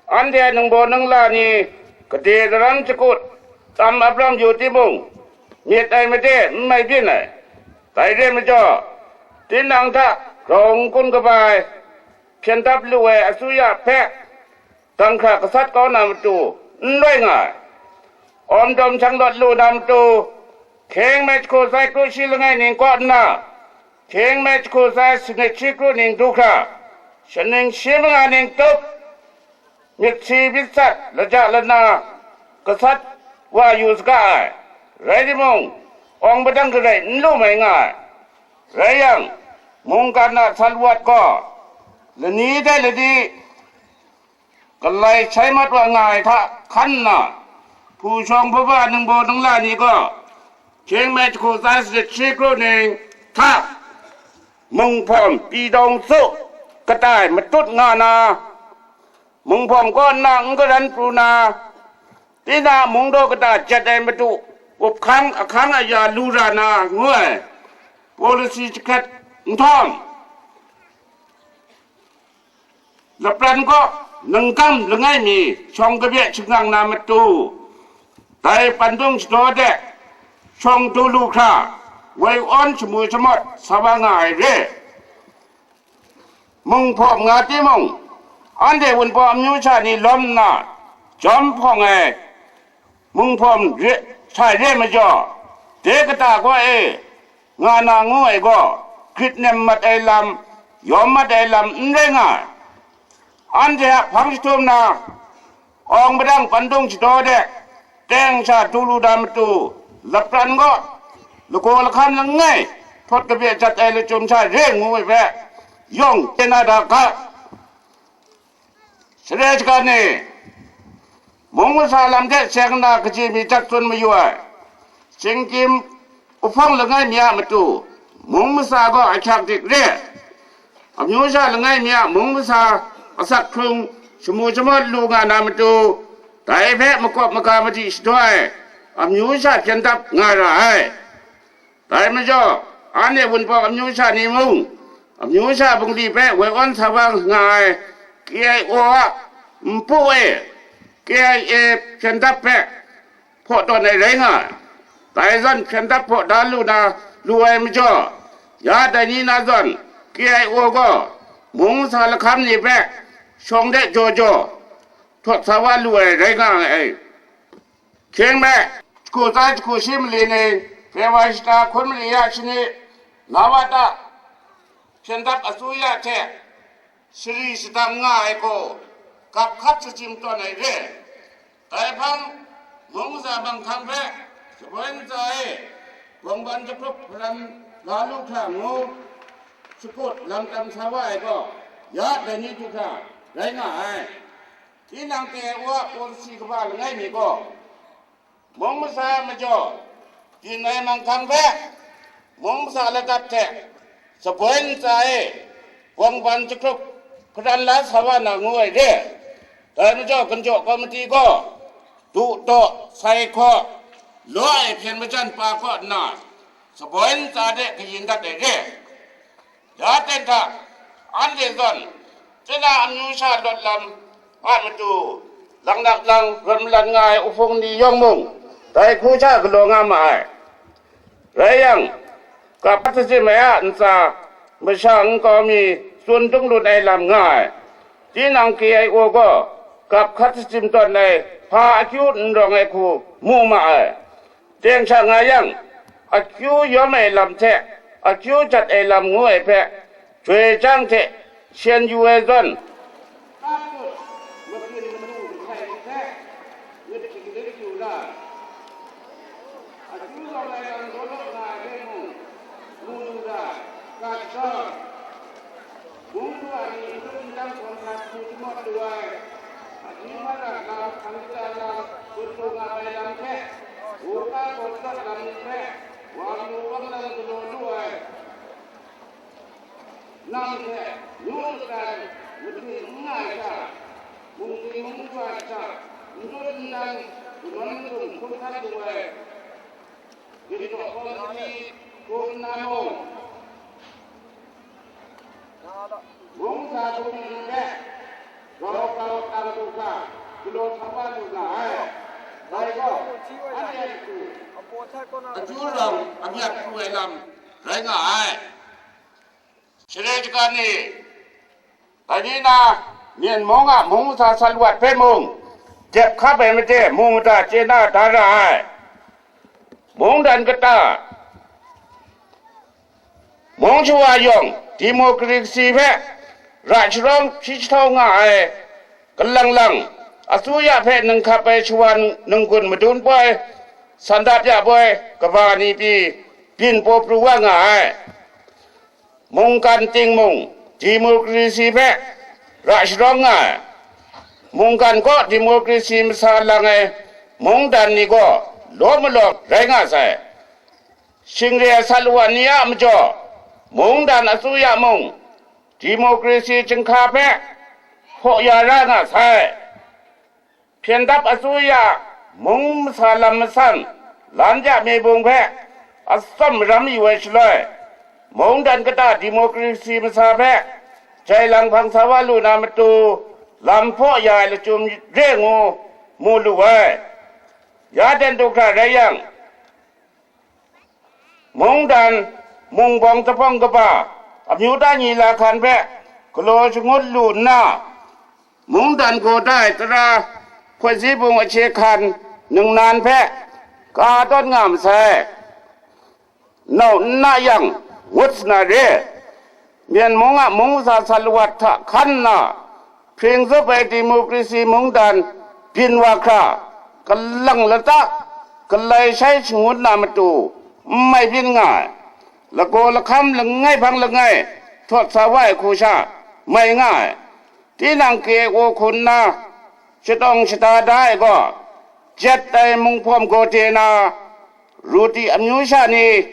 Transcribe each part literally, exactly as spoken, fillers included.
Anhte ningbaw ningla ni gade daram shakut tam ap lam yu timung, myit ai made n mai byin ai. Dai re ai majaw, tinang hta grau n kun kaba ai, hpyen dap lu ai asuya hpe, danghkra gasat kau na matu n rai nga ai. Awm dawm shang lawt lu na matu, hkying me jahku sai kru shi langai ning kaw nna, hkying me jahku sai sanit shi kru ning du hkra, shaning shi manga ning tup, myit si myit sat, laja lana gasat wa yu saga ai. Rai timung, awng padang garai n lu mai nga ai. Rai yang, mungkan a salwat gaw lani dai lani galai shai mat wa nga ai hta hkan nna, hpu shawng hpaba ningbaw ningla ni gaw, hkying me jahku sai sanit shi kru ning hta, munghpawm pyi dawng su kata e matut nga na, munghpawm kaw nna n garan pru na, tinang mungdaw kata jet ai matu, up hkang ahkang aya lu ra na ngu ai policy jahkrat nhtawm, lapran kaw nangkam langai mi shawng kabye shangang na matu, dai pandung shadaw de shawng du lu hkra, woi awn shamu shamawt sa wa nga ai re. Munghpawm nga timung, anhte Wunpawng amyu sha ni lawm nna, jawm hpawng ai munghpawm re, shai re majaw, de kata gaw e nga na ngu ai gaw, grit nem mat ai lam, yawm mat ai lam n rai nga ai. Anhte a hpang jahtum na, awng padang pandung shadaw de, teng sha du lu da matu, lapran gaw lagaw lahkan langai, htawt kabye jat ai lachyum sha re ngu ai hpe, yawng chye na da ga. Sarai shagan e, mung masa lam hte seng nna kaji mi jat tsun mayu ai, shinggyim uhpawng langai mi a matu, mung masa gaw ahkyak dik re, amyu sha langai mi a mung masa asak hkrung shamu shamawt lu nga na matu, dai hpe makawp maga madi shadaw ai amyu sha hpyen dap nga ra ai. Dai majaw, anhte Wunpawng amyu sha ni mung, amyu sha bungli hpe woi awn sa wa nga ai K I O a npu e, K I A hpyen dap hpe hpaw tawn ai rai nga ai. Dai zawn hpyen dap hpaw da lu na lu ai majaw, ya dai ni na zawn K I O gaw mung masa lahkam ni hpe shawng de jaw jaw htawt sa wa lu ai rai nga ai. Hkying me, jahku sai jahku shi mali ni, Fewa shata hkun mali ya shani, Nawata hpyen dap asuya hte shari shadang nga ai gaw, gap hkat shachyim tawn ai re. Dai hpang, mung masa manghkang hpe, shaboi ntsa e, gawngban jahkrup hparan la lu hkra ngu, shakut lam tam sa wa ai gaw, ya dai ni du hkra rai nga ai. Tinang K I O a policy kaba langai mi gaw, mung masa majaw, byin ai manghkang hpe, mung masa ladap hte, shaboi ntsa e, gawngban jahkrup hparan la sa wa na ngu ai re. Dai majaw, Ganjaw Komiti gaw, du daw, sai hkaw, law ai hpyen majan pa kaw nna, shaboi ntsa de kayin dat ai re. Ya ten hta, anhte zawn, chana amyu sha lawt lam a matu, laknak lang rawt malan nga ai uhpung ni yawng mung, dai hku sha galaw nga ma ai. Rai yang, gap hkat shachyim ai a ntsa, masha nkau mi tsun tung lut ai lam nga ai. Tinang K I O gaw, gap hkat shachyim tawn ai hpa akyu n rawng ai hku mu ma ai. Teng sha nga yang, akyu yawm ai lam hte akyu jat ai lam ngu ai hpe, chyoi chyang hte shen yu ai zawn, Mung du ai ni n dum n dang hkawm hkrat hku shamawt lu ai, ahkying marat lam, hkang kata lam, sut lu nga ai lam hte, wungga gaw tsat lam ni hpe, wa mu wang lam galaw lu ai, nang hte ngu makrai mahtin n nga ai sha, mungzi mungga sha, n dum n dang, ganawn madung hkrum hkrat lu ai, Ginhtaw kawmni hku nna mung, mung sa bungli hpe grau grau tang du hkra, Akyu rawng amyat pru ai lam rai nga ai. Shaloi jahkan ni, dai ni na, Myen mung a mung masa salwat hpe mung, dep hkap ai made mu mada chye na da ra ai. Mungdan kata, mung shawa yawng, democracy hpe ra sharawng hpyi jahtau nga ai, kalang lang, asuya hpe ninghkap ai shawa ninggun madun poi, sandap ya poi, kaba ni pyi, byin paw pru wa nga ai. Mungkan ting mung, democracy hpe ra sharawng nga ai. Mungkan kaw democracy masa lang ai mungdan ni gaw law malawng rai nga sai. Shingre ai sa lawan ni a majaw, mungdan asuya mung, democracy chyinghka hpe hpaw ya ra nga sai. Hpyen dap asuya mung masa lam masan, lan ja mi bung hpe atsam maram yu ai shaloi, mungdan kata democracy masa hpe jai lang hpang sa wa lu na matu, lam hpaw ya ai lachyum re ngu mu lu ai. Ya ten du hkra rai yang, mungdan, mungbawng jahpawng kaba, amyu ta ni la hkan hpe galaw shangut lu nna, mungdan gaw da ai tara hpawt si bung ahkye hkan ningnan hpe ka tawn nga masai. Nau n na yang, ngut sa na re. Myen mung a mung masa salawat hta hkan nna, hpring zup ai democracy mungdan byin wa hkra, kalang lata, galai shai shangun na matu n mai byin nga ai, lagaw lahkam langai hpang langai htawt sa wa ai hku sha mai nga ai. Tinang K O hku nna shatawng shada da ai gaw, jet ai munghpawm gaw de na, Ruti amyu sha ni,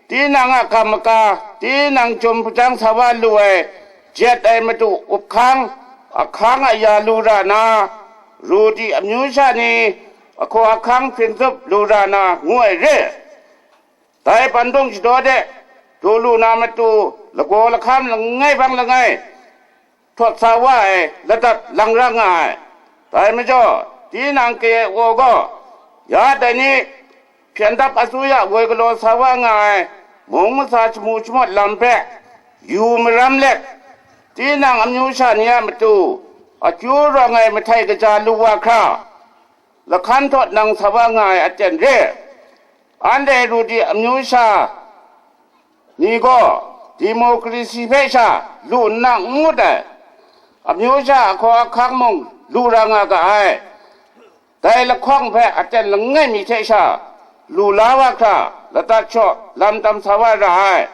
tinang a kam maka, tinang chyum hpajang sa wa lu ai, jet ai matu up hkang, ahkang aya lu ra na, Ruti amyu sha ni, ahkaw ahkang hpring zup lu ra na, ngu ai re. Dai pandung shadaw de, du lu na matu, lagaw lahkam langai hpang langai, htawt sa wa ai ladat lang ra nga ai. Dai majaw, tinang K O gaw, ya dai ni hpyen dap asuya woi galaw sa wa nga ai mung masa shamu shamawt lam hpe yu maram let, tinang amyu sha ni a matu akyu rawng ai mahtai kaja lu wa hkra, lahkan htawt nang sa wa nga ai aten re. Anhte Ruti amyu sha ni gaw democracy hpe sha lu nna n ngut ai, amyu sha ahkaw ahkang mung lu ra nga ga ai. Dai lahkawng hpe aten langai mi hte sha lu la wa hkra, ladat shaw lam tam sa wa ra ai.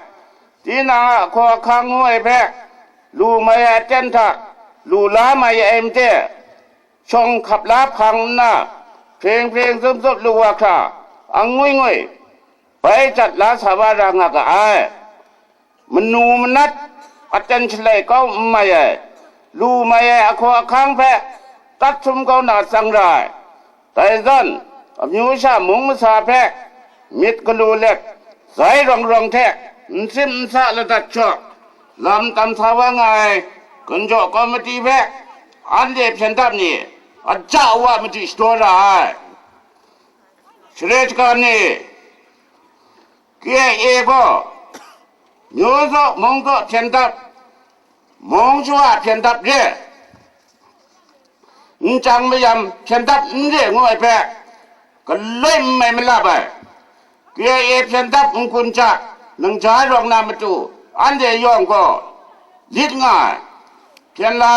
Tinang a ahkaw ahkang ngu ai hpe lu mai ai aten hta lu la mai ai made, shawng hkap la hpang nna, hpring hpring zup zup lu wa hkra, angwi ngwi, bai jat la sa wa ra nga ga ai. Manu manat aten shalai kau n mai ai, lu mai ai ahkaw ahkang hpe tat htum kau na tsang ra ai. Dai zawn, amyu sha mung masa hpe myit galu let, zai rawng rawng hte n sim n sa ladat shaw, lam tam sa wa nga ai, gunjaw kawmiti hpe anhte hpyen dap ni, aja awa madi shadaw ra ai. Shaloi jahkan ni, K I A gaw, myu zaw mung zaw hpyen dap, mung shawa hpyen dap re, nchyang mayam hpyen dap n re ngu ai hpe, galoi n mai malap ai. K I A hpyen dap n-gun hta, nang ja rawng na matu, anhte yawng gaw, lit nga ai. Hpyen la,